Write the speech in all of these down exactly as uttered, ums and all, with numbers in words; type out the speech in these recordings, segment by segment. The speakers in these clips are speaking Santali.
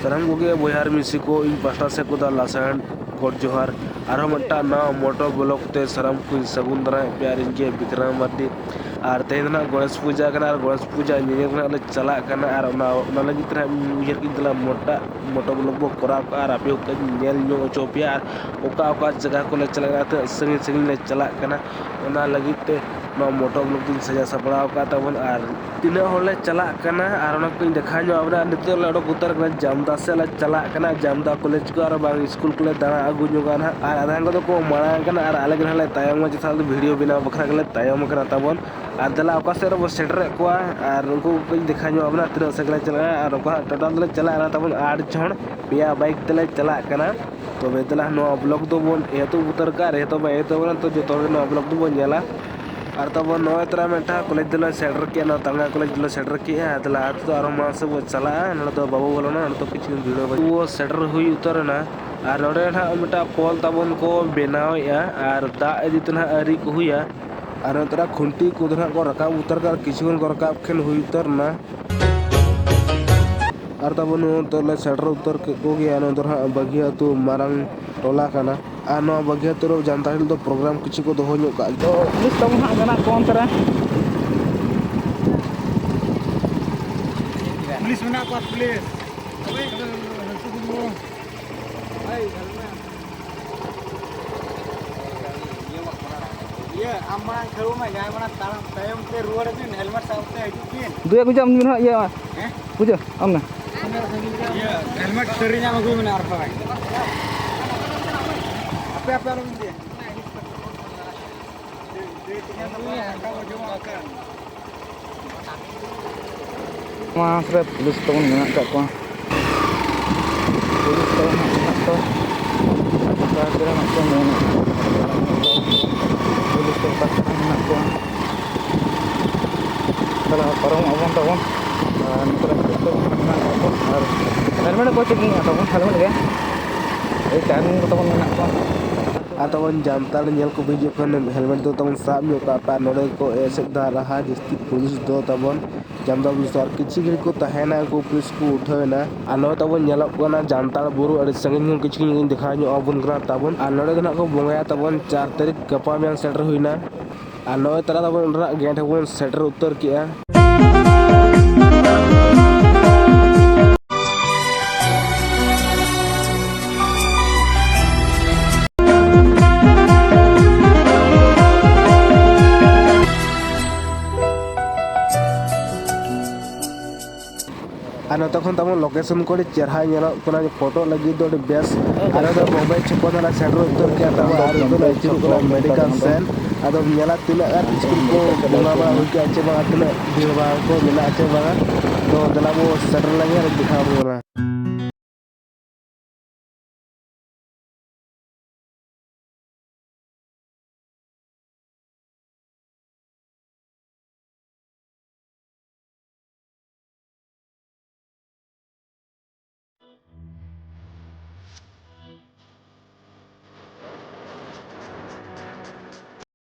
ᱥᱟᱱᱟᱢ ᱠᱚᱜᱮ ᱵᱚᱭᱦᱟ ᱟᱨ ᱢᱤᱥᱤ ᱠᱚ, ᱤᱧ ᱯᱟᱥᱴᱟ ᱥᱮᱫ ᱠᱷᱚᱱ ᱫᱚ ᱞᱟᱥᱟᱲᱦᱮᱸᱫ ᱜᱚᱰ ᱡᱚᱦᱟᱨ᱾ ᱟᱨᱦᱚᱸ ᱢᱤᱫᱴᱟᱝ ᱱᱟᱣᱟ ᱢᱚᱴᱳ ᱵᱞᱚᱜ ᱛᱮ ᱥᱟᱱᱟᱢ ᱠᱚᱧ ᱥᱟᱹᱜᱩᱱ ᱫᱟᱨᱟᱢᱮᱫ ᱯᱮᱭᱟ᱾ ᱟᱨ ᱤᱧ ᱜᱮ ᱵᱤᱠᱨᱚᱢ ᱢᱟᱨᱰᱤ᱾ ᱟᱨ ᱛᱮᱦᱮᱧ ᱫᱚ ᱱᱟᱦᱟᱜ ᱜᱚᱬᱮᱥ ᱯᱩᱡᱟᱹ ᱠᱟᱱᱟ, ᱟᱨ ᱜᱚᱬᱮᱥ ᱯᱩᱡᱟᱹ ᱧᱮᱧᱮᱞ ᱱᱟᱦᱟᱜ ᱞᱮ ᱪᱟᱞᱟᱜ ᱠᱟᱱᱟ᱾ ᱟᱨ ᱚᱱᱟ, ᱚᱱᱟ ᱞᱟᱹᱜᱤᱫ ᱛᱮ ᱱᱟᱦᱟᱜ ᱤᱧ ᱩᱭᱦᱟᱹᱨ ᱠᱮᱫ ᱛᱟᱞᱟᱝ ᱢᱚᱴᱟ, ᱢᱚᱴᱳ ᱵᱞᱚᱜ ᱵᱚ ᱠᱚᱨᱟᱣ ᱠᱟᱜᱼᱟ, ᱟᱨ ᱟᱯᱮ ᱦᱚᱸ ᱠᱟᱹᱡ ᱧᱮᱞ ᱧᱚᱜ ᱦᱚᱪᱚ ᱯᱮᱭᱟ᱾ ᱟᱨ ᱚᱠᱟ ᱚᱠᱟ ᱡᱟᱭᱜᱟ ᱠᱚᱞᱮ ᱪᱟᱞᱟᱜ ᱠᱟᱱᱟ, ᱛᱤᱱᱟᱹᱜ ᱥᱟᱺᱜᱤᱧ ᱥᱟᱺᱜᱤᱧ ᱞᱮ ᱪᱟᱞᱟᱜ ᱠᱟᱱᱟ, ᱚᱱᱟ ᱞᱟᱹᱜᱤᱫ ᱛᱮ ᱱᱚᱣᱟ ᱢᱚᱴᱳ ᱵᱞᱚᱜ ᱫᱚᱧ ᱥᱟᱡᱟᱣ ᱥᱟᱯᱲᱟᱣ ᱟᱠᱟᱫ ᱛᱟᱵᱚᱱ᱾ ᱟᱨ ᱛᱤᱱᱟᱹᱜ ᱦᱚᱲ ᱞᱮ ᱪᱟᱞᱟᱜ ᱠᱟᱱᱟ, ᱟᱨ ᱚᱱᱟ ᱠᱚᱧ ᱫᱮᱠᱷᱟᱣ ᱧᱚᱜ ᱟᱵᱚᱱᱟ᱾ ᱱᱤᱛᱚᱜ ᱞᱮ ᱚᱰᱚᱠ ᱩᱛᱟᱹᱨ ᱠᱟᱱᱟ, ᱡᱟᱢᱫᱟ ᱥᱮᱫ ᱞᱮ ᱪᱟᱞᱟᱜ ᱠᱟᱱᱟ, ᱡᱟᱢᱫᱟ ᱠᱚᱞᱮᱡᱽ ᱠᱚ ᱟᱨ ᱵᱟᱝ ᱥᱠᱩᱞ ᱠᱚᱞᱮ ᱫᱟᱬᱟ ᱟᱹᱜᱩ ᱧᱚᱜᱟ ᱱᱟᱦᱟᱜ᱾ ᱟᱨ ᱟᱫᱷᱟᱱ ᱠᱚᱫᱚ ᱠᱚ ᱢᱟᱲᱟᱝ ᱠᱟᱱᱟ, ᱟᱨ ᱟᱞᱮ ᱜᱮ ᱱᱟᱦᱟᱜ ᱞᱮ ᱛᱟᱭᱚᱢ ᱠᱟᱱᱟ, ᱪᱮᱫᱟᱜ ᱥᱮ ᱵᱷᱤᱰᱤᱭᱳ ᱵᱮᱱᱟᱣ ᱵᱟᱠᱷᱨᱟ ᱜᱮᱞᱮ ᱛᱟᱭᱚᱢ ᱠᱟᱱᱟ ᱛᱟᱵᱚᱱ᱾ ᱟᱨ ᱫᱮᱞᱟ, ᱚᱠᱟ ᱥᱮᱫ ᱨᱮᱵᱚ ᱥᱮᱴᱮᱨᱮᱫ ᱠᱚᱣᱟ, ᱟᱨ ᱩᱱᱠᱩ ᱠᱚᱧ ᱫᱮᱠᱷᱟᱣ ᱧᱚᱜ ᱟᱵᱚᱱᱟ ᱛᱤᱱᱟᱹᱜ ᱥᱟᱺᱜᱤᱧ ᱞᱮ ᱪᱟᱞᱟᱜᱼᱟ᱾ ᱟᱨ ᱚᱠᱟ ᱴᱳᱴᱟᱞ ᱫᱚᱞᱮ ᱪᱟᱞᱟᱜ ᱠᱟᱱᱟ ᱛᱟᱵᱚᱱ ᱟᱴ ᱡᱚᱱ, ᱯᱮᱭᱟ ᱵᱟᱭᱤᱠ ᱛᱮᱞᱮ ᱪᱟᱞᱟᱜ ᱠᱟᱱᱟ᱾ ᱛᱚᱵᱮ ᱫᱮᱞᱟ, ᱱᱚᱣᱟ ᱵᱞᱚᱜ ᱫᱚᱵᱚᱱ ᱮᱛᱚᱦᱚᱵ ᱩᱛᱟᱹᱨ ᱠᱟᱜᱼᱟ, ᱟᱨ ᱮᱛᱚᱦᱚᱵ ᱢᱟ ᱮᱛᱚᱦᱚᱵ ᱮᱱᱟ, ᱛᱚ ᱡᱚᱛᱚ ᱦᱚᱲ ᱜᱮ ᱱᱚᱣᱟ ᱵᱞᱚᱜ ᱫᱚᱵᱚᱱ ᱧᱮᱞᱟ᱾ ᱟᱨ ᱛᱟᱵᱚᱱ ᱱᱚᱜᱼᱚᱭ ᱛᱚᱨᱟ ᱢᱤᱫᱴᱟᱝ ᱠᱚᱞᱮᱡᱽ ᱫᱚᱞᱮ ᱥᱮᱴᱮᱨ ᱠᱮᱜᱼᱟ, ᱱᱚᱣᱟ ᱛᱟᱞᱜᱟ ᱠᱚᱞᱮᱡᱽ ᱫᱚᱞᱮ ᱥᱮᱴᱮᱨ ᱠᱮᱜᱼᱟ᱾ ᱫᱮᱞᱟ, ᱟᱨ ᱛᱮᱫᱚ ᱟᱨᱦᱚᱸ ᱢᱟᱲᱟᱝ ᱥᱮᱫ ᱵᱚᱱ ᱪᱟᱞᱟᱜᱼᱟ, ᱱᱚᱰᱮ ᱫᱚ ᱵᱟᱵᱚ ᱵᱚᱞᱚᱱᱟ, ᱱᱚᱰᱮ ᱫᱚ ᱠᱤᱪᱷᱩ ᱵᱷᱤᱲ ᱵᱚ ᱥᱮᱴᱮᱨ ᱦᱩᱭ ᱩᱛᱟᱹᱨ ᱮᱱᱟ᱾ ᱟᱨ ᱱᱚᱰᱮ ᱱᱟᱦᱟᱜ ᱢᱤᱫᱴᱟᱝ ᱯᱳᱞ ᱛᱟᱵᱚᱱ ᱠᱚ ᱵᱮᱱᱟᱣᱮᱫᱼᱟ, ᱟᱨ ᱫᱟᱜ ᱤᱫᱤ ᱛᱮ ᱱᱟᱦᱟᱜ ᱟᱹᱣᱨᱤ ᱠᱚ ᱦᱩᱭᱟ᱾ ᱟᱨ ᱱᱚᱛᱮ ᱨᱮ ᱠᱷᱩᱱᱴᱤ ᱠᱚᱫᱚ ᱱᱟᱦᱟᱜ ᱠᱚ ᱨᱟᱠᱟᱵ ᱩᱛᱟᱹᱨ ᱠᱟᱜᱼᱟ, ᱟᱨ ᱠᱤᱪᱷᱩ ᱜᱟᱱ ᱠᱚ ᱨᱟᱠᱟᱵ ᱠᱷᱟᱱ ᱦᱩᱭ ᱩᱛᱟᱹᱨ ᱮᱱᱟ᱾ ᱟᱨ ᱛᱟᱵᱚᱱ ᱱᱚᱛᱮ ᱞᱮ ᱥᱮᱴᱮᱨ ᱩᱛᱟᱹᱨ ᱠᱮᱫ ᱠᱚᱜᱮᱭᱟ᱾ ᱱᱚᱣᱟ ᱫᱚ ᱱᱟᱦᱟᱜ ᱵᱟᱹᱜᱷᱤ ᱟᱹᱛᱩ ᱢᱟᱨᱟᱝ ᱴᱚᱞᱟ ᱠᱟᱱᱟ᱾ ᱟᱨ ᱱᱚᱣᱟ ᱵᱟᱹᱜᱷᱤ ᱟᱹᱛᱩ ᱨᱮ ᱡᱟᱱᱛᱷᱟᱲ ᱦᱤᱞᱳᱜ ᱫᱚ ᱯᱨᱳᱜᱨᱟᱢ ᱠᱤᱪᱷᱩ ᱠᱚ ᱫᱚᱦᱚ ᱧᱚᱜ ᱠᱟᱜ ᱜᱮᱭᱟ᱾ ᱛᱚ, ᱯᱩᱞᱤᱥ ᱛᱟᱵᱚᱱ ᱦᱟᱸᱜ ᱢᱮᱱᱟᱜ ᱠᱚᱣᱟ ᱚᱱᱛᱮ ᱨᱮ᱾ ᱯᱩᱞᱤᱥ ᱢᱮᱱᱟᱜ ᱠᱚᱣᱟ, ᱯᱩᱞᱤᱥ᱾ ᱤᱭᱟᱹ, ᱟᱢ ᱢᱟᱲᱟᱝ ᱠᱷᱟᱹᱲᱩ ᱢᱮ, ᱡᱟᱦᱟᱸᱭ ᱢᱟᱲᱟᱝ ᱛᱟᱲᱟᱢ ᱛᱟᱭᱚᱢ ᱛᱮ ᱨᱩᱣᱟᱹᱲ ᱵᱤᱱ, ᱦᱮᱞᱢᱮᱴ ᱥᱟᱵ ᱠᱟᱛᱮ ᱦᱤᱡᱩᱜ ᱵᱤᱱ᱾ ᱫᱩᱭᱟ ᱠᱚ ᱪᱟᱜ ᱢᱮ ᱦᱟᱸᱜ, ᱤᱭᱟᱹ᱾ ᱦᱮᱸ? ᱵᱩᱡᱷᱟᱹᱣ, ᱟᱢ ᱱᱟ᱾ ᱤᱭᱟᱹ, ᱦᱮᱞᱢᱮᱴ ᱥᱟᱹᱨᱤ ᱧᱟᱢ ᱟᱹᱜᱩᱭ ᱢᱮ ᱟᱨ ᱵᱟᱝ᱾ ᱟᱯᱮ, ᱟᱯᱮ ᱟᱞᱚᱵᱤᱱ ᱤᱫᱤᱭᱟ᱾ ᱱᱚᱣᱟ ᱨᱮ ᱯᱩᱞᱤᱥ ᱛᱟᱵᱚᱱ ᱢᱮᱱᱟᱜ ᱟᱠᱟᱫ ᱠᱚᱣᱟ᱾ ᱯᱩᱞᱤᱥ ᱛᱟᱵᱚᱱ ᱦᱟᱸᱜ ᱢᱮᱱᱟᱜ ᱠᱚᱣᱟ᱾ ᱚᱠᱟ ᱠᱚᱨᱮ ᱢᱮᱱᱟᱜ ᱠᱚᱣᱟ, ᱢᱮᱱᱟᱜ ᱠᱚᱣᱟ᱾ ᱯᱩᱞᱤᱥ ᱠᱚ ᱚᱠᱟ ᱠᱚᱨᱮ ᱢᱮᱱᱟᱜ ᱠᱚᱣᱟ᱾ ᱛᱟᱦᱞᱮ ᱯᱟᱨᱚᱢᱚᱜ ᱟᱵᱚᱱ ᱛᱟᱵᱚᱱ᱾ ᱟᱨ ᱱᱚᱛᱮ ᱨᱮ ᱯᱩᱞᱤᱥ ᱛᱟᱵᱚᱱ ᱦᱟᱸᱜ ᱢᱮᱱᱟᱜ ᱠᱟᱜ ᱠᱚᱣᱟ᱾ ᱟᱨ ᱦᱮᱞᱢᱮᱴ ᱠᱚ ᱪᱮᱠᱤᱝ ᱮᱫᱟ ᱛᱟᱵᱚᱱ, ᱦᱮᱞᱢᱮᱴ ᱜᱮ᱾ ᱮᱭ ᱴᱟᱭᱤᱢ ᱠᱚ ᱛᱟᱵᱚᱱ ᱢᱮᱱᱟᱜ ᱠᱚᱣᱟ᱾ ᱟᱨ ᱛᱟᱵᱚᱱ ᱡᱟᱱᱛᱟᱲ ᱧᱮᱞ ᱠᱚᱯᱮ ᱦᱤᱡᱩᱜ ᱠᱷᱟᱱ, helmet ᱫᱚ ᱛᱟᱵᱚᱱ ᱥᱟᱵ ᱧᱚᱜ ᱠᱟᱜ ᱯᱮ᱾ ᱟᱨ ᱱᱚᱰᱮ ᱠᱚ ᱮᱥᱮᱫ ᱫᱷᱟᱨᱟᱜᱼᱟ ᱡᱟᱹᱥᱛᱤ ᱯᱩᱞᱤᱥ ᱫᱚ ᱛᱟᱵᱚᱱ ᱡᱟᱢᱫᱟ ᱯᱩᱞᱤᱥ᱾ ᱟᱨ ᱠᱤᱪᱷᱩ ᱜᱷᱟᱹᱲᱤᱡ ᱠᱚ ᱛᱟᱦᱮᱱᱟ, ᱩᱱᱠᱩ ᱯᱩᱞᱤᱥ ᱠᱚ ᱩᱴᱷᱟᱹᱣ ᱮᱱᱟ᱾ ᱟᱨ ᱱᱚᱜᱼᱚᱭ ᱛᱟᱵᱚᱱ ᱧᱮᱞᱚᱜ ᱠᱟᱱᱟ ᱡᱟᱱᱛᱟᱲ ᱵᱩᱨᱩ, ᱟᱹᱰᱤ ᱥᱟᱺᱜᱤᱧ ᱠᱷᱚᱱ ᱠᱤᱪᱷᱩ ᱧᱚᱜ ᱤᱧ ᱫᱮᱠᱷᱟᱣ ᱧᱚᱜ ᱟᱵᱚᱱ ᱠᱟᱱᱟ ᱛᱟᱵᱚᱱ᱾ ᱟᱨ ᱱᱚᱰᱮ ᱫᱚ ᱱᱟᱦᱟᱜ ᱠᱚ ᱵᱚᱸᱜᱟᱭᱟ ᱛᱟᱵᱚᱱ ᱪᱟᱨ ᱛᱟᱹᱨᱤᱠᱷ, ᱜᱟᱯᱟ ᱢᱮᱭᱟᱝ ᱥᱮᱴᱮᱨ ᱦᱩᱭᱱᱟ᱾ ᱟᱨ ᱱᱚᱜᱼᱚᱭ ᱛᱟᱨᱟ ᱛᱟᱵᱚᱱ ᱚᱸᱰᱮᱱᱟᱜ ᱜᱮᱴ ᱦᱚᱸᱵᱚᱱ ᱥᱮᱴᱮᱨ ᱩᱛᱟᱹᱨ ᱠᱮᱜᱼᱟ᱾ ᱟᱨ ᱱᱚᱛᱮ ᱠᱷᱚᱱ ᱛᱟᱵᱚᱱ location ᱠᱚ ᱟᱹᱰᱤ ᱪᱮᱦᱨᱟ ᱧᱮᱞᱚᱜ ᱠᱟᱱᱟ, ᱯᱷᱳᱴᱳ ᱞᱟᱹᱜᱤᱫ ᱫᱚ ᱟᱹᱰᱤ ᱵᱮᱥ᱾ ᱟᱨ ᱱᱚᱛᱮ ᱵᱚᱢᱵᱮ ᱪᱷᱚᱠ ᱠᱷᱚᱱ ᱫᱚ ᱥᱮᱴᱮᱨ ᱩᱛᱟᱹᱨ ᱠᱮᱜᱼᱟ ᱛᱟᱵᱚᱱ᱾ ᱟᱨ ᱱᱤᱛᱚᱜ ᱞᱮ ᱟᱹᱪᱩᱨᱚᱜ ᱠᱟᱱᱟ medical ᱥᱮᱱ᱾ ᱟᱫᱚᱢ ᱧᱮᱞᱟ ᱛᱤᱱᱟᱹᱜ ᱜᱟᱱ ᱥᱠᱩᱞ ᱠᱚ ᱵᱚᱸᱜᱟ ᱵᱟᱲᱟ ᱦᱩᱭ ᱠᱮᱜᱼᱟ ᱪᱮ ᱵᱟᱝ, ᱛᱤᱱᱟᱹᱜ ᱵᱷᱤᱲ ᱵᱷᱟᱲ ᱠᱚ ᱢᱮᱱᱟᱜᱼᱟ ᱪᱮ ᱵᱟᱝᱟ᱾ ᱛᱚ ᱫᱮᱞᱟ ᱵᱚ ᱥᱮᱴᱮᱨ ᱞᱮᱱ ᱜᱮ ᱟᱨ ᱫᱮᱠᱷᱟᱣ ᱟᱵᱚᱱ ᱠᱟᱱᱟ᱾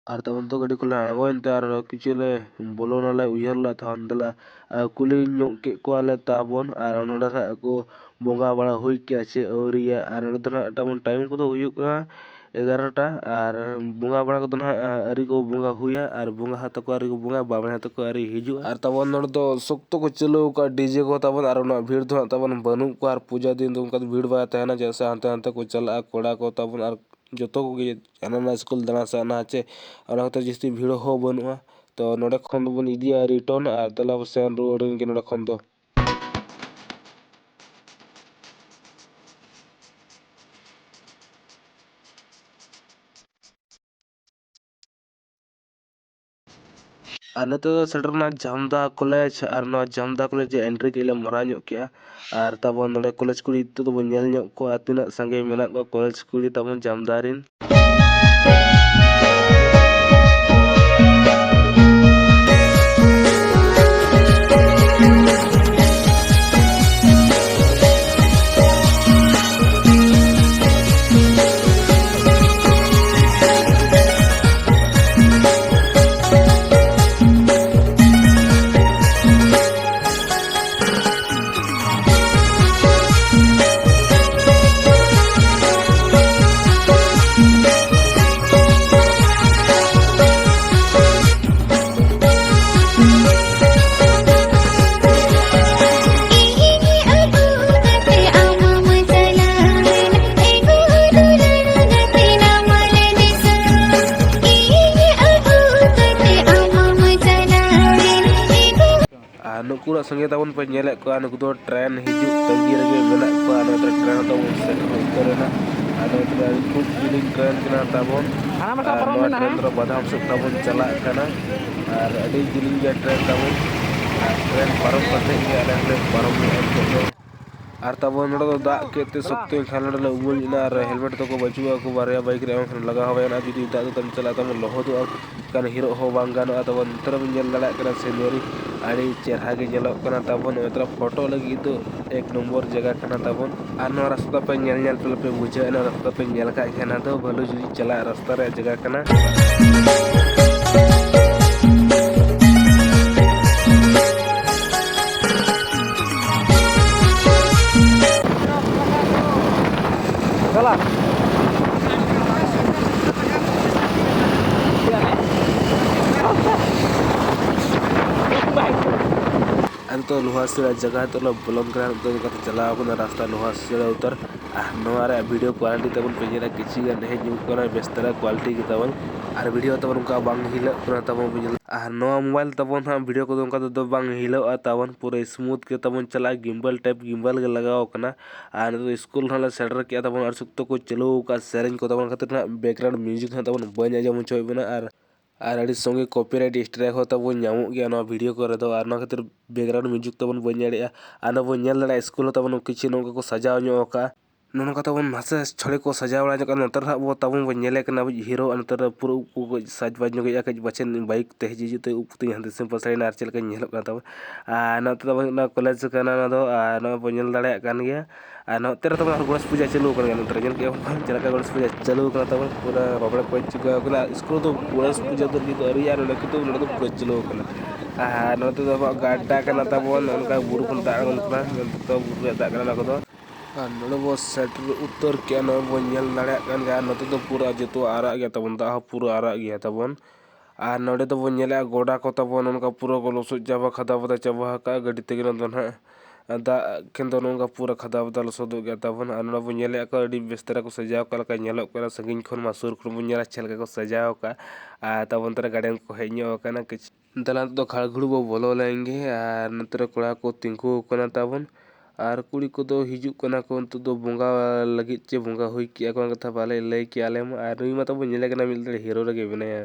ᱟᱨ ᱛᱟᱵᱚᱱ ᱫᱚ ᱜᱟᱹᱰᱤ ᱠᱚᱞᱮ ᱟᱬᱜᱚᱭᱮᱱ ᱛᱮ ᱟᱨ ᱠᱤᱪᱷᱩ ᱞᱮ ᱵᱚᱞᱚᱱᱟᱞᱮ, ᱩᱭᱦᱟᱹᱨ ᱞᱮ ᱛᱟᱦᱮᱱ ᱫᱮᱞᱟ᱾ ᱟᱨ ᱠᱩᱞᱤ ᱧᱚᱜ ᱠᱮᱫ ᱠᱚᱣᱟᱞᱮ ᱛᱟᱵᱚᱱ, ᱟᱨ ᱱᱚᱰᱮ ᱱᱟᱦᱟᱜ ᱠᱚ ᱵᱚᱸᱜᱟ ᱵᱟᱲᱟ ᱦᱩᱭ ᱠᱮᱜᱼᱟ ᱪᱮ ᱟᱹᱣᱨᱤᱭᱟ᱾ ᱟᱨ ᱱᱚᱰᱮ ᱫᱚ ᱱᱟᱦᱟᱜ ᱛᱟᱵᱚᱱ time ᱠᱚᱫᱚ ᱦᱩᱭᱩᱜ ᱠᱟᱱᱟ ᱮᱜᱟᱨᱚᱴᱟ, ᱟᱨ ᱵᱚᱸᱜᱟ ᱵᱟᱲᱟ ᱠᱚᱫᱚ ᱱᱟᱦᱟᱜ ᱟᱹᱣᱨᱤ ᱠᱚ ᱵᱚᱸᱜᱟ ᱦᱩᱭᱟ, ᱟᱨ ᱵᱚᱸᱜᱟ ᱦᱟᱛ ᱛᱟᱠᱚ ᱟᱹᱣᱨᱤ ᱠᱚ ᱵᱚᱸᱜᱟ, ᱵᱟᱵᱟ ᱦᱟᱛ ᱛᱟᱠᱚ ᱟᱹᱣᱨᱤ ᱦᱤᱡᱩᱜᱼᱟ᱾ ᱟᱨ ᱛᱟᱵᱚᱱ ᱱᱚᱰᱮ ᱫᱚ ᱥᱚᱠᱛᱚ ᱠᱚ ᱪᱟᱹᱞᱩ ᱟᱠᱟᱫ DJ ᱠᱚ ᱛᱟᱵᱚᱱ, ᱟᱨ ᱩᱱᱟᱹᱜ ᱵᱷᱤᱲ ᱫᱚ ᱦᱟᱸᱜ ᱛᱟᱵᱚᱱ ᱵᱟᱹᱱᱩᱜ ᱠᱚᱣᱟ, ᱟᱨ ᱯᱩᱡᱟ ᱫᱤᱱ ᱫᱚ ᱚᱱᱠᱟ ᱫᱚ ᱵᱷᱤᱲ ᱵᱟᱭ ᱛᱟᱦᱮᱱᱟ, ᱪᱮᱫᱟᱜ ᱥᱮ ᱦᱟᱱᱛᱮ ᱱᱟᱛᱮ ᱠᱚ ᱪᱟᱞᱟᱜᱼᱟ ᱠᱚᱲᱟ ᱠᱚ ᱛᱟᱵᱚᱱ, ᱟᱨ ᱡᱚᱛᱚ ᱠᱚᱜᱮ ᱦᱟᱱᱟ ᱱᱟ ᱥᱠᱩᱞ ᱫᱟᱬᱟ ᱥᱮ ᱦᱟᱱᱟ ᱪᱮ, ᱚᱱᱟ ᱠᱷᱟᱹᱛᱤᱨ ᱡᱟᱹᱥᱛᱤ ᱵᱷᱤᱲ ᱦᱚᱸ ᱵᱟᱹᱱᱩᱜᱼᱟ᱾ ᱛᱚ ᱱᱚᱰᱮ ᱠᱷᱚᱱ ᱫᱚᱵᱚᱱ ᱤᱫᱤᱭᱟ return, ᱟᱨ ᱫᱮᱞᱟ ᱵᱚ ᱥᱮᱱ ᱨᱩᱣᱟᱹᱲ ᱮᱱ ᱜᱮ ᱱᱚᱰᱮ ᱠᱷᱚᱱ ᱫᱚ᱾ ᱟᱨ ᱱᱤᱛᱚᱜ ᱫᱚ ᱥᱮᱴᱮᱨ ᱮᱱᱟ ᱡᱟᱢᱫᱟ ᱠᱚᱞᱮᱡᱽ, ᱟᱨ ᱱᱚᱣᱟ ᱡᱟᱢᱫᱟ ᱠᱚᱞᱮᱡᱽ ᱨᱮ entry ᱠᱟᱹᱡ ᱞᱮ ᱢᱟᱨᱟᱝ ᱧᱚᱜ ᱠᱮᱜᱼᱟ᱾ ᱟᱨ ᱛᱟᱵᱚᱱ ᱱᱚᱰᱮ ᱠᱚᱞᱮᱡᱽ ᱠᱩᱲᱤ ᱱᱤᱛᱚᱜ ᱫᱚᱵᱚᱱ ᱧᱮᱞ ᱧᱚᱜ ᱠᱚᱣᱟ, ᱛᱤᱱᱟᱹᱜ ᱥᱟᱸᱜᱮ ᱢᱮᱱᱟᱜ ᱠᱚᱣᱟ ᱠᱚᱞᱮᱡᱽ ᱠᱩᱲᱤ ᱛᱟᱵᱚᱱ ᱡᱟᱢᱫᱟ ᱨᱮᱱ᱾ ᱯᱩᱨᱟᱹ ᱥᱟᱸᱜᱮ ᱛᱟᱵᱚᱱ ᱯᱮ ᱧᱮᱞᱮᱫ ᱠᱚᱣᱟ, ᱱᱩᱠᱩ ᱫᱚ ᱴᱨᱮᱱ ᱦᱤᱡᱩᱜ ᱛᱟᱺᱜᱤ ᱨᱮᱜᱮ ᱢᱮᱱᱟᱜ ᱠᱚᱣᱟ᱾ ᱱᱚᱛᱮ ᱴᱨᱮᱱ ᱦᱚᱸ ᱛᱟᱵᱚᱱ ᱥᱮᱴᱮᱨ ᱩᱛᱟᱹᱨ ᱮᱱᱟ᱾ ᱟᱨ ᱱᱚᱛᱮ ᱠᱷᱩᱵ ᱡᱤᱞᱤᱧ ᱴᱨᱮᱱ ᱠᱟᱱᱟ ᱛᱟᱵᱚᱱ᱾ ᱦᱟᱱᱟ ᱢᱟᱥᱟ ᱟᱨ ᱯᱟᱨᱚᱢ ᱱᱚᱣᱟ ᱢᱮᱱᱟᱜᱼᱟ᱾ ᱴᱨᱮᱱ ᱫᱚ ᱵᱟᱫᱟᱢ ᱥᱮᱫ ᱛᱟᱵᱚᱱ ᱪᱟᱞᱟᱜ ᱠᱟᱱᱟ᱾ ᱟᱨ ᱟᱹᱰᱤ ᱡᱤᱞᱤᱧ ᱜᱮᱭᱟ ᱴᱨᱮᱱ ᱛᱟᱵᱚᱱ᱾ ᱟᱨ ᱴᱨᱮᱱ ᱯᱟᱨᱚᱢ ᱠᱟᱛᱮ ᱜᱮ ᱟᱞᱮ ᱦᱚᱸᱞᱮ ᱯᱟᱨᱚᱢ ᱧᱚᱜᱼᱟ ᱱᱤᱛᱚᱜ ᱫᱚ᱾ ᱟᱨ ᱛᱟᱵᱚᱱ ᱱᱚᱰᱮ ᱫᱚ ᱫᱟᱜ ᱠᱮᱫ ᱛᱮ ᱥᱚᱠᱛᱚ, ᱮᱱᱠᱷᱟᱱ ᱱᱚᱰᱮ ᱞᱮ ᱩᱢᱩᱞ ᱮᱱᱟ ᱟᱨ ᱦᱮᱞᱢᱮᱴ ᱛᱟᱠᱚ ᱵᱟᱹᱪᱩᱜᱼᱟ, ᱠᱚ ᱵᱟᱨᱭᱟ ᱵᱟᱭᱤᱠ ᱨᱮ ᱮᱢ ᱞᱟᱜᱟᱣ ᱦᱩᱭᱮᱱᱟ᱾ ᱡᱩᱫᱤ ᱫᱟᱜ ᱛᱮᱢ ᱪᱟᱞᱟᱜᱼᱟ, ᱛᱟᱵᱚᱱ ᱞᱚᱦᱚᱫᱚᱜᱼᱟ, ᱮᱱᱠᱷᱟᱱ ᱦᱤᱨᱚᱜ ᱦᱚᱸ ᱵᱟᱝ ᱜᱟᱱᱚᱜᱼᱟ᱾ ᱛᱟᱵᱚᱱ ᱱᱚᱛᱮ ᱨᱮᱵᱚᱱ ᱧᱮᱞ ᱫᱟᱲᱮᱭᱟᱜ ᱠᱟᱱᱟ ᱥᱤᱱᱟᱨᱤ ᱟᱹᱰᱤ ᱪᱮᱦᱨᱟ ᱜᱮ ᱧᱮᱞᱚᱜ ᱠᱟᱱᱟ ᱛᱟᱵᱚᱱ᱾ ᱱᱚᱛᱮ ᱨᱮ ᱯᱷᱳᱴᱳ ᱞᱟᱹᱜᱤᱫ ᱫᱚ ᱮᱠ ᱱᱚᱢᱵᱚᱨ ᱡᱟᱭᱜᱟ ᱠᱟᱱᱟ ᱛᱟᱵᱚᱱ᱾ ᱟᱨ ᱱᱚᱣᱟ ᱨᱟᱥᱛᱟ ᱯᱮ ᱧᱮᱞ ᱧᱮᱞ ᱛᱮ ᱯᱮ ᱵᱩᱡᱷᱟᱹᱣ ᱮᱱᱟ, ᱨᱟᱥᱛᱟ ᱯᱮ ᱧᱮᱞ ᱠᱟᱜ ᱜᱮᱭᱟ, ᱱᱚᱣᱟ ᱫᱚ ᱵᱷᱟᱹᱞᱩ ᱡᱩᱫᱤ ᱪᱟᱞᱟᱜ ᱨᱟᱥᱛᱟ ᱨᱮᱭᱟᱜ ᱡᱟᱭᱜᱟ ᱠᱟᱱᱟ᱾ ᱟᱨ ᱱᱤᱛᱚᱜ ᱞᱳᱦᱟᱥᱤᱲᱟ ᱡᱟᱭᱜᱟ ᱱᱤᱛᱚᱜ ᱞᱮ ᱵᱚᱞᱚᱱ ᱠᱟᱱᱟ᱾ ᱱᱤᱛᱚᱜ ᱫᱚ ᱪᱟᱞᱟᱣ ᱠᱟᱱᱟ ᱨᱟᱥᱛᱟ ᱞᱳᱦᱟᱥᱤᱲᱟ ᱩᱛᱟᱹᱨ᱾ ᱟᱨ ᱱᱚᱣᱟ ᱨᱮᱭᱟᱜ video quality ᱛᱟᱵᱚᱱ ᱯᱮ ᱧᱮᱞᱟ, ᱠᱤᱪᱷᱩ ᱜᱟᱱ ᱦᱮᱡ ᱧᱚᱜ ᱠᱟᱱᱟ, ᱵᱮᱥ ᱫᱷᱟᱨᱟ quality ᱜᱮ ᱛᱟᱵᱚᱱ᱾ ᱟᱨ video ᱛᱟᱵᱚᱱ ᱚᱱᱠᱟ ᱵᱟᱝ ᱦᱤᱞᱟᱹᱜ ᱠᱟᱱᱟ ᱛᱟᱵᱚᱱ, ᱯᱮ ᱧᱮᱞᱟ᱾ ᱟᱨ ᱱᱚᱣᱟ mobile ᱛᱟᱵᱚᱱ ᱦᱟᱸᱜ video ᱠᱚᱫᱚ ᱚᱱᱠᱟ ᱛᱮᱫᱚ ᱵᱟᱝ ᱦᱤᱞᱟᱹᱜᱼᱟ ᱛᱟᱵᱚᱱ, ᱯᱩᱨᱟᱹ smooth ᱜᱮ ᱛᱟᱵᱚᱱ ᱪᱟᱞᱟᱜᱼᱟ, gimbal type gimbal ᱜᱮ ᱞᱟᱜᱟᱣ ᱠᱟᱱᱟ᱾ ᱟᱨ ᱱᱤᱛᱚᱜ ᱥᱠᱩᱞ ᱦᱟᱸᱜ ᱞᱮ ᱥᱮᱴᱮᱨ ᱠᱮᱜᱼᱟ ᱛᱟᱵᱚᱱ, ᱟᱨ ᱥᱚᱠᱛᱚ ᱠᱚ ᱪᱟᱹᱞᱩ ᱟᱠᱟᱫ ᱥᱮᱨᱮᱧ ᱠᱚ ᱛᱟᱵᱚᱱ ᱠᱷᱟᱹᱛᱤᱨ ᱦᱟᱸᱜ background music ᱦᱟᱸᱜ ᱛᱟᱵᱚᱱ ᱵᱟᱹᱧ ᱟᱸᱡᱚᱢ ᱦᱚᱪᱚᱭᱮᱫ ᱵᱮᱱᱟ᱾ ᱟᱨ ᱟᱨ ᱟᱹᱰᱤ ᱥᱚᱸᱜᱮ copyright strike ᱦᱚᱸ ᱛᱟᱵᱚᱱ ᱧᱟᱢᱚᱜ ᱜᱮᱭᱟ ᱱᱚᱣᱟ video ᱠᱚᱨᱮ ᱫᱚ, ᱟᱨ ᱚᱱᱟ ᱠᱷᱟᱹᱛᱤᱨ background music ᱛᱟᱵᱚᱱ ᱵᱟᱹᱧ ᱫᱟᱲᱮᱭᱟᱜᱼᱟ᱾ ᱟᱨ ᱱᱚᱣᱟ ᱵᱚᱱ ᱧᱮᱞ ᱫᱟᱲᱮᱭᱟᱜᱼᱟ, ᱥᱠᱩᱞ ᱦᱚᱸ ᱛᱟᱵᱚᱱ ᱠᱤᱪᱷᱩ ᱱᱚᱝᱠᱟ ᱠᱚ ᱥᱟᱡᱟᱣ ᱧᱚᱜ ᱟᱠᱟᱫᱼᱟ᱾ ᱱᱚᱜᱼᱚ ᱱᱚᱝᱠᱟ ᱛᱟᱵᱚᱱ ᱱᱟᱥᱮ ᱪᱷᱚᱲᱮ ᱠᱚ ᱥᱟᱡᱟᱣ ᱵᱟᱲᱟ ᱧᱚᱜ ᱠᱟᱱᱟ᱾ ᱱᱚᱛᱮ ᱨᱮ ᱦᱟᱸᱜ ᱵᱚ ᱛᱟᱵᱚᱱ ᱵᱚᱱ ᱧᱮᱞᱮ ᱠᱟᱱᱟ, ᱟᱵᱚ hero ᱟᱨ ᱱᱚᱛᱮ ᱨᱮ ᱯᱩᱨᱟᱹ ᱩᱵ ᱠᱚ ᱠᱟᱹᱡ ᱥᱟᱡᱽ ᱵᱟᱡᱽ ᱧᱚᱜ ᱮᱫᱼᱟ, ᱠᱟᱹᱡ ᱯᱟᱪᱷᱮ bike ᱛᱮ ᱦᱮᱡ ᱦᱤᱡᱩᱜ ᱛᱮ ᱩᱵ ᱠᱚᱛᱤᱧ ᱦᱟᱱᱛᱮ ᱥᱮᱫ ᱯᱟᱥᱱᱟᱭᱮᱱᱟ ᱟᱨ ᱪᱮᱫ ᱞᱮᱠᱟᱧ ᱧᱮᱞᱚᱜ ᱠᱟᱱᱟ ᱛᱟᱵᱚᱱ᱾ ᱟᱨ ᱱᱚᱛᱮ ᱛᱟᱵᱚᱱ ᱦᱩᱭᱩᱜ ᱠᱟᱱᱟ ᱠᱚᱞᱮᱡᱽ ᱠᱟᱱᱟ ᱱᱚᱣᱟ ᱫᱚ, ᱟᱨ ᱱᱚᱣᱟ ᱵᱚᱱ ᱧᱮᱞ ᱫᱟᱲᱮᱭᱟᱜ ᱠᱟᱱ ᱜᱮᱭᱟ᱾ ᱟᱨ ᱱᱚᱛᱮ ᱨᱮ ᱛᱟᱵᱚᱱ ᱟᱨ ᱜᱚᱬᱮᱥ ᱯᱩᱡᱟᱹ ᱪᱟᱹᱞᱩ ᱟᱠᱟᱱ ᱜᱮᱭᱟ᱾ ᱱᱚᱛᱮ ᱨᱮ ᱧᱮᱞ ᱠᱮᱜᱼᱟ ᱵᱚᱱ ᱪᱮᱫ ᱞᱮᱠᱟ ᱜᱚᱬᱮᱥ ᱯᱩᱡᱟᱹ ᱪᱟᱹᱞᱩ ᱟᱠᱟᱱᱟ ᱛᱟᱵᱚᱱ, ᱯᱩᱨᱟᱹ ᱵᱟᱵᱲᱮ ᱠᱚ ᱪᱤᱠᱟᱹ ᱟᱠᱟᱱᱟ᱾ ᱥᱠᱩᱞ ᱨᱮᱫᱚ ᱜᱚᱬᱮᱥ ᱯᱩᱡᱟᱹ ᱫᱚ ᱱᱤᱛ ᱫᱚ ᱟᱹᱣᱨᱤᱭᱟᱜᱼᱟ, ᱱᱚᱰᱮ ᱠᱤᱱᱛᱩ ᱱᱚᱰᱮ ᱫᱚ ᱯᱩᱨᱟᱹ ᱪᱟᱹᱞᱩ ᱟᱠᱟᱱᱟ᱾ ᱟᱨ ᱱᱚᱛᱮ ᱫᱚ ᱟᱵᱚᱣᱟᱜ ᱜᱟᱰᱟ ᱠᱟᱱᱟ ᱛᱟᱵᱚᱱ, ᱚᱱᱠᱟ ᱵᱩᱨᱩ ᱠᱷᱚᱱ ᱫᱟᱜ ᱟᱬᱜᱚᱱ ᱠᱟᱱᱟ, ᱱᱚᱛᱮ ᱫᱚ ᱵᱩᱨᱩ ᱨᱮᱭᱟᱜ ᱫᱟᱜ ᱠᱟᱱᱟ ᱚᱱᱟ ᱠᱚᱫᱚ᱾ ᱟᱨ ᱱᱚᱰᱮ ᱵᱚ ᱥᱮᱴᱮᱨ ᱩᱛᱟᱹᱨ ᱠᱮᱜᱼᱟ, ᱱᱚᱜᱼᱚᱭ ᱵᱚᱱ ᱧᱮᱞ ᱫᱟᱲᱮᱭᱟᱜ ᱠᱟᱱ ᱜᱮᱭᱟ᱾ ᱟᱨ ᱱᱚᱛᱮ ᱫᱚ ᱯᱩᱨᱟᱹ ᱡᱚᱛᱚ ᱟᱨᱟᱜ ᱜᱮᱭᱟ ᱛᱟᱵᱚᱱ, ᱫᱟᱜ ᱦᱚᱸ ᱯᱩᱨᱟᱹ ᱟᱨᱟᱜ ᱜᱮᱭᱟ ᱛᱟᱵᱚᱱ᱾ ᱟᱨ ᱱᱚᱰᱮ ᱫᱚᱵᱚᱱ ᱧᱮᱞᱮᱜᱼᱟ ᱜᱚᱰᱟ ᱠᱚ ᱛᱟᱵᱚᱱ ᱚᱱᱠᱟ ᱯᱩᱨᱟᱹ ᱠᱚ ᱞᱚᱥᱚᱫ ᱪᱟᱵᱟ, ᱠᱷᱟᱫᱟ ᱵᱟᱫᱟ ᱪᱟᱵᱟ ᱟᱠᱟᱫᱼᱟ ᱜᱟᱹᱰᱤ ᱛᱮᱜᱮ᱾ ᱱᱚᱣᱟ ᱫᱚ ᱱᱟᱦᱟᱜ ᱫᱟᱜ ᱠᱷᱟᱱ ᱫᱚ ᱱᱚᱝᱠᱟ ᱯᱩᱨᱟᱹ ᱠᱷᱟᱫᱟ ᱵᱟᱫᱟ ᱞᱚᱥᱚᱫᱚᱜ ᱜᱮᱭᱟ ᱛᱟᱵᱚᱱ᱾ ᱟᱨ ᱱᱚᱰᱮ ᱵᱚᱱ ᱧᱮᱞᱮᱜᱼᱟ ᱠᱚ ᱟᱹᱰᱤ ᱵᱮᱥ ᱫᱷᱟᱨᱟ ᱠᱚ ᱥᱟᱡᱟᱣ ᱟᱠᱟᱫ ᱞᱮᱠᱟ ᱧᱮᱞᱚᱜ ᱠᱟᱱᱟ᱾ ᱥᱟᱺᱜᱤᱧ ᱠᱷᱚᱱ ᱢᱟ ᱥᱩᱨ ᱠᱷᱚᱱ ᱵᱚᱱ ᱧᱮᱞᱟ ᱪᱮᱫ ᱞᱮᱠᱟ ᱠᱚ ᱥᱟᱡᱟᱣ ᱟᱠᱟᱫᱼᱟ᱾ ᱟᱨ ᱛᱟᱵᱚᱱ ᱛᱟᱨᱟ ᱜᱟᱨᱰᱮᱱ ᱠᱚ ᱦᱮᱡ ᱧᱚᱜ ᱟᱠᱟᱱᱟ᱾ ᱠᱤᱪᱷᱩ ᱫᱮᱞᱟ ᱱᱤᱛᱚᱜ ᱫᱚ ᱠᱷᱟᱲᱜᱷᱩᱲ ᱵᱚ ᱵᱚᱞᱚ ᱞᱮᱱ ᱜᱮ, ᱟᱨ ᱱᱚᱛᱮ ᱨᱮ ᱠᱚᱲᱟ ᱠᱚ ᱛᱤᱸᱜᱩ ᱟᱠᱟᱱᱟ ᱛᱟᱵᱚᱱ, ᱟᱨ ᱠᱩᱲᱤ ᱠᱚᱫᱚ ᱦᱤᱡᱩᱜ ᱠᱟᱱᱟ ᱠᱚ ᱱᱤᱛᱚᱜ ᱫᱚ ᱵᱚᱸᱜᱟ ᱞᱟᱹᱜᱤᱫ, ᱪᱮ ᱵᱚᱸᱜᱟ ᱦᱩᱭ ᱠᱮᱜᱼᱟ ᱠᱚ, ᱚᱱᱟ ᱠᱟᱛᱷᱟ ᱵᱟᱞᱮ ᱞᱟᱹᱭ ᱠᱮᱜᱼᱟ ᱟᱞᱮ ᱢᱟ᱾ ᱟᱨ ᱱᱩᱭ ᱢᱟ ᱛᱟᱵᱚᱱ ᱧᱮᱞᱮ ᱠᱟᱱᱟ ᱢᱤᱫ ᱫᱷᱟᱣ ᱦᱤᱨᱳ ᱨᱮᱜᱮ ᱢᱮᱱᱟᱭᱟ᱾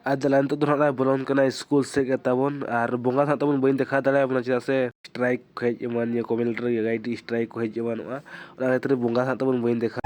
ᱟᱨ ᱫᱮᱞᱟ, ᱱᱤᱛᱚᱜ ᱫᱚ ᱱᱟᱦᱟᱜ ᱞᱮ ᱵᱚᱞᱚᱱ ᱠᱟᱱᱟ ᱥᱠᱩᱞ ᱥᱮᱫ ᱜᱮ ᱛᱟᱵᱚᱱ, ᱟᱨ ᱵᱚᱸᱜᱟ ᱫᱚ ᱱᱟᱦᱟᱜ ᱛᱟᱵᱚᱱ ᱵᱟᱹᱧ ᱫᱮᱠᱷᱟᱣ ᱫᱟᱲᱮᱭᱟᱵᱚᱱᱟ, ᱪᱮᱫᱟᱜ ᱥᱮ ᱥᱴᱨᱟᱭᱤᱠ ᱠᱚ ᱦᱮᱡ ᱮᱢᱟᱱ, ᱱᱤᱭᱟᱹ ᱠᱚᱢᱮᱱᱴ ᱨᱮ ᱜᱟᱭᱤᱰ ᱥᱴᱨᱟᱭᱤᱠ ᱠᱚ ᱦᱮᱡ ᱮᱢᱟᱱᱚᱜᱼᱟ, ᱚᱱᱟ ᱠᱷᱟᱹᱛᱤᱨ ᱵᱚᱸᱜᱟ ᱫᱚ ᱱᱟᱦᱟᱜ ᱛᱟᱵᱚᱱ ᱵᱟᱹᱧ ᱫᱮᱠᱷᱟᱣ᱾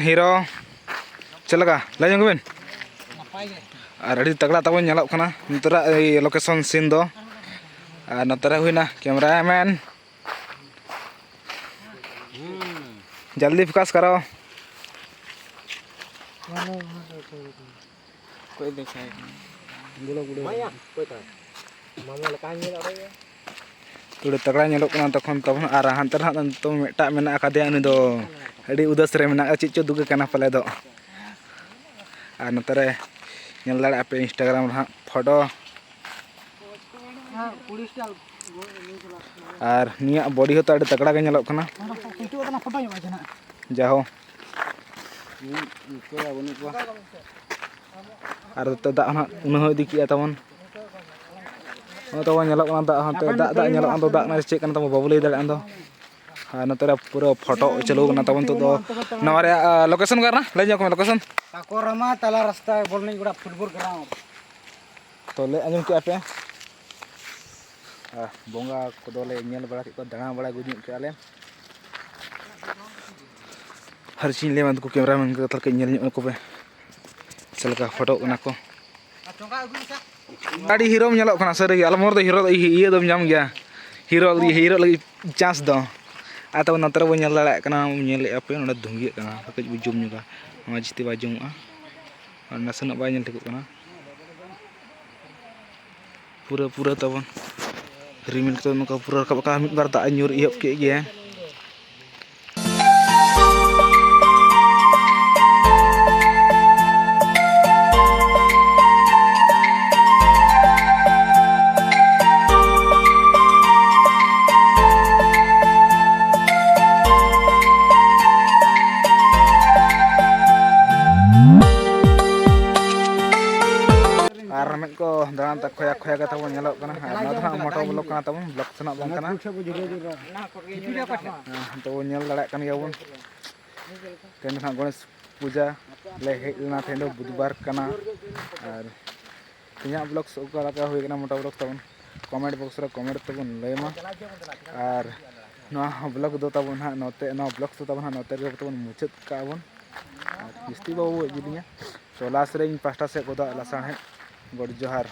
ᱦᱤᱨᱳ ᱪᱮᱫ ᱞᱮᱠᱟ ᱞᱟᱹᱭ ᱧᱚᱜ ᱵᱤᱱ? ᱟᱨ ᱟᱹᱰᱤ ᱛᱟᱜᱲᱟ ᱛᱟᱵᱚᱱ ᱧᱮᱞᱚᱜ ᱠᱟᱱᱟ ᱱᱤᱛᱚᱜᱟᱜ ᱮᱭ location scene ᱫᱚ᱾ ᱟᱨ ᱱᱚᱛᱮ ᱨᱮ ᱦᱩᱭᱱᱟ camera man, ᱡᱟᱞᱫᱤ focus ᱠᱟᱨᱚ᱾ ᱚᱠᱚᱭ ᱫᱮᱠᱷᱟᱭ ᱠᱟᱱᱟ? ᱛᱩᱲᱤ ᱛᱟᱜᱲᱟ ᱧᱮᱞᱚᱜ ᱠᱟᱱᱟ ᱛᱚᱠᱷᱚᱱ ᱛᱟᱵᱚᱱ᱾ ᱟᱨ ᱦᱟᱱᱛᱮ ᱨᱮ ᱦᱟᱸᱜ ᱱᱤᱛᱚᱜ ᱢᱤᱫᱴᱟᱜ ᱢᱮᱱᱟᱜ ᱟᱠᱟᱫᱮᱭᱟ, ᱩᱱᱤ ᱫᱚ ᱟᱹᱰᱤ ᱩᱫᱟᱹᱥ ᱨᱮ ᱢᱮᱱᱟᱜᱼᱟ, ᱪᱮᱫ ᱪᱚ ᱫᱩᱠ ᱟᱠᱟᱱᱟ ᱯᱟᱞᱮ ᱫᱚ᱾ ᱟᱨ ᱱᱚᱛᱮ ᱨᱮ ᱧᱮᱞ ᱫᱟᱲᱮᱭᱟᱜᱼᱟ ᱯᱮ Instagram ᱨᱮ ᱦᱟᱸᱜ ᱯᱷᱳᱴᱳ᱾ ᱟᱨ ᱱᱩᱭᱟᱜ body ᱦᱚᱸᱛᱚ ᱟᱹᱰᱤ ᱛᱟᱜᱲᱟ ᱜᱮ ᱧᱮᱞᱚᱜ ᱠᱟᱱᱟ᱾ ᱡᱟᱦᱳ᱾ ᱟᱨ ᱱᱚᱛᱮ ᱫᱟᱜ ᱦᱚᱸ ᱱᱟᱦᱟᱜ ᱩᱱᱟᱹᱜ ᱦᱚᱸ ᱤᱫᱤ ᱠᱮᱜᱼᱟ ᱛᱟᱵᱚᱱ᱾ ᱱᱚᱜᱼᱚᱭ ᱛᱟᱵᱚᱱ ᱧᱮᱞᱚᱜ ᱠᱟᱱᱟ ᱫᱟᱜ ᱦᱚᱸ, ᱱᱚᱛᱮ ᱫᱟᱜ, ᱫᱟᱜ ᱧᱮᱞᱚᱜ ᱠᱟᱱ ᱫᱚ, ᱫᱟᱜ ᱨᱮᱱᱟᱜ ᱪᱮᱫ ᱠᱟᱱᱟ ᱛᱟᱵᱚᱱ ᱵᱟᱵᱚ ᱞᱟᱹᱭ ᱫᱟᱲᱮᱭᱟᱜ ᱠᱟᱱ ᱫᱚ᱾ ᱟᱨ ᱱᱚᱛᱮ ᱨᱮ ᱯᱩᱨᱟᱹ ᱯᱷᱳᱴᱳ ᱪᱟᱹᱞᱩ ᱠᱟᱱᱟ ᱛᱟᱵᱚᱱ ᱱᱤᱛᱚᱜ ᱫᱚ᱾ ᱱᱚᱣᱟ ᱨᱮᱭᱟᱜ, ᱟ, location ᱚᱠᱟ ᱠᱟᱱᱟ? ᱞᱟᱹᱭ ᱧᱚᱜ ᱠᱚᱢᱮ location᱾ ᱛᱟᱠᱚᱨᱟᱢᱟ ᱛᱟᱞᱟ ᱨᱟᱥᱛᱟ ᱵᱚᱞᱱᱤᱡ ᱜᱚᱰᱟ ᱯᱷᱩᱴᱵᱚᱞ ground᱾ ᱛᱚ ᱞᱟᱹᱭ ᱟᱸᱡᱚᱢ ᱠᱮᱜᱼᱟ ᱯᱮ᱾ ᱟᱨ ᱵᱚᱸᱜᱟ ᱠᱚᱫᱚᱞᱮ ᱧᱮᱞ ᱵᱟᱲᱟ ᱠᱮᱫ ᱠᱚᱣᱟ, ᱫᱟᱬᱟ ᱵᱟᱲᱟ ᱟᱹᱜᱩ ᱧᱚᱜ ᱠᱮᱜᱼᱟ ᱞᱮ᱾ ᱟᱨ ᱪᱮᱫ ᱤᱧ ᱞᱟᱹᱭᱟ, ᱩᱱᱠᱩ cameraman ᱠᱚ ᱛᱟᱦᱞᱮ ᱠᱟᱹᱡ ᱧᱮᱞ ᱧᱚᱜ ᱟᱠᱚ ᱯᱮ, ᱪᱮᱫ ᱞᱮᱠᱟ ᱯᱷᱳᱴᱳᱜ ᱠᱟᱱᱟ ᱠᱚ᱾ ᱟᱹᱰᱤ ᱦᱤᱨᱳᱢ ᱧᱮᱞᱚᱜ ᱠᱟᱱᱟ ᱥᱟᱹᱨᱤ ᱜᱮ, ᱟᱞᱚᱢ ᱦᱚᱨ ᱫᱚ ᱦᱤᱨᱳ ᱤᱭᱟᱹ ᱫᱚᱢ ᱧᱟᱢ ᱜᱮᱭᱟ, ᱦᱤᱨᱳ, ᱦᱤᱨᱳ ᱞᱟᱹᱜᱤᱫ chance ᱫᱚ᱾ ᱟᱨ ᱛᱚᱵᱮ ᱱᱚᱛᱮ ᱨᱮᱵᱚᱱ ᱧᱮᱞ ᱫᱟᱲᱮᱭᱟᱜ ᱠᱟᱱᱟ, ᱧᱮᱞᱮᱫᱼᱟ ᱯᱮ ᱱᱚᱰᱮ ᱫᱷᱩᱝᱜᱤᱭᱟᱹᱜ ᱠᱟᱱᱟ, ᱠᱟᱹᱡ ᱵᱚ zoom ᱧᱚᱜᱟ, ᱱᱚᱣᱟ ᱡᱟᱹᱥᱛᱤ ᱵᱟᱭ ᱡᱩᱢᱚᱜᱼᱟ ᱟᱨ ᱱᱟᱥᱮᱱᱟᱜ ᱵᱟᱭ ᱧᱮᱞ ᱴᱷᱤᱠᱚᱜ ᱠᱟᱱᱟ᱾ ᱯᱩᱨᱟᱹ, ᱯᱩᱨᱟᱹ ᱛᱟᱵᱚᱱ ᱨᱤᱢᱤᱞ ᱠᱚ ᱱᱚᱝᱠᱟ ᱯᱩᱨᱟᱹ ᱨᱟᱠᱟᱵ ᱟᱠᱟᱱᱟ, ᱢᱤᱫ ᱵᱟᱨ ᱫᱟᱜ ᱮ ᱧᱩᱨ ᱮᱦᱚᱵ ᱠᱮᱫ ᱜᱮᱭᱟ᱾ ᱟᱨ ᱢᱤᱫ ᱠᱚ ᱫᱟᱬᱟᱱ ᱛᱮ ᱠᱷᱚᱭᱟ ᱠᱷᱚᱭᱟ ᱠᱟᱛᱮ ᱵᱚᱱ ᱧᱮᱞᱚᱜ ᱠᱟᱱᱟ᱾ ᱟᱨ ᱱᱚᱣᱟ ᱫᱚ ᱦᱟᱸᱜ motor vlog ᱠᱟᱱᱟ ᱛᱟᱵᱚᱱ, vlog ᱥᱮᱱᱟᱜ ᱵᱟᱝ ᱠᱟᱱᱟ᱾ ᱦᱮᱸ, ᱛᱚ ᱧᱮᱞ ᱫᱟᱲᱮᱭᱟᱜ ᱠᱟᱱ ᱜᱮᱭᱟ ᱵᱚᱱ᱾ ᱛᱮᱦᱮᱧ ᱫᱚ ᱦᱟᱸᱜ ᱜᱚᱬᱮᱥ ᱯᱩᱡᱟᱹ ᱞᱮ ᱦᱮᱡ ᱞᱮᱱᱟ, ᱛᱮᱦᱮᱧ ᱫᱚ ᱵᱩᱫᱷᱵᱟᱨ ᱠᱟᱱᱟ᱾ ᱟᱨ ᱛᱮᱦᱮᱧᱟᱜ vlog ᱚᱠᱟ ᱞᱮᱠᱟ ᱦᱩᱭ ᱠᱟᱱᱟ, motor vlog ᱛᱟᱵᱚᱱ comment box ᱨᱮ comment ᱛᱟᱵᱚᱱ ᱞᱟᱹᱭ ᱢᱟ᱾ ᱟᱨ ᱱᱚᱣᱟ vlog ᱫᱚ ᱛᱟᱵᱚᱱ ᱦᱟᱸᱜ ᱱᱚᱛᱮ, ᱱᱚᱣᱟ vlog ᱫᱚ ᱛᱟᱵᱚᱱ ᱦᱟᱸᱜ ᱱᱚᱛᱮ ᱨᱮᱜᱮ ᱛᱟᱵᱚᱱ ᱢᱩᱪᱟᱹᱫ ᱠᱟᱜᱼᱟ ᱵᱚᱱ᱾ ᱟᱨ ᱡᱟᱹᱥᱛᱤ ᱵᱟᱵᱚ ᱜᱚᱡ ᱡᱤᱞᱤᱧᱟ᱾ ᱛᱚ, ᱞᱟᱥ ᱨᱮ ᱤᱧ ᱯᱟᱥᱴᱟ ᱥᱮᱫ ᱠᱚᱫᱚ ᱞᱟᱥᱟᱲᱦᱮᱫ ᱜᱚᱰ ᱡᱚᱦᱟᱨ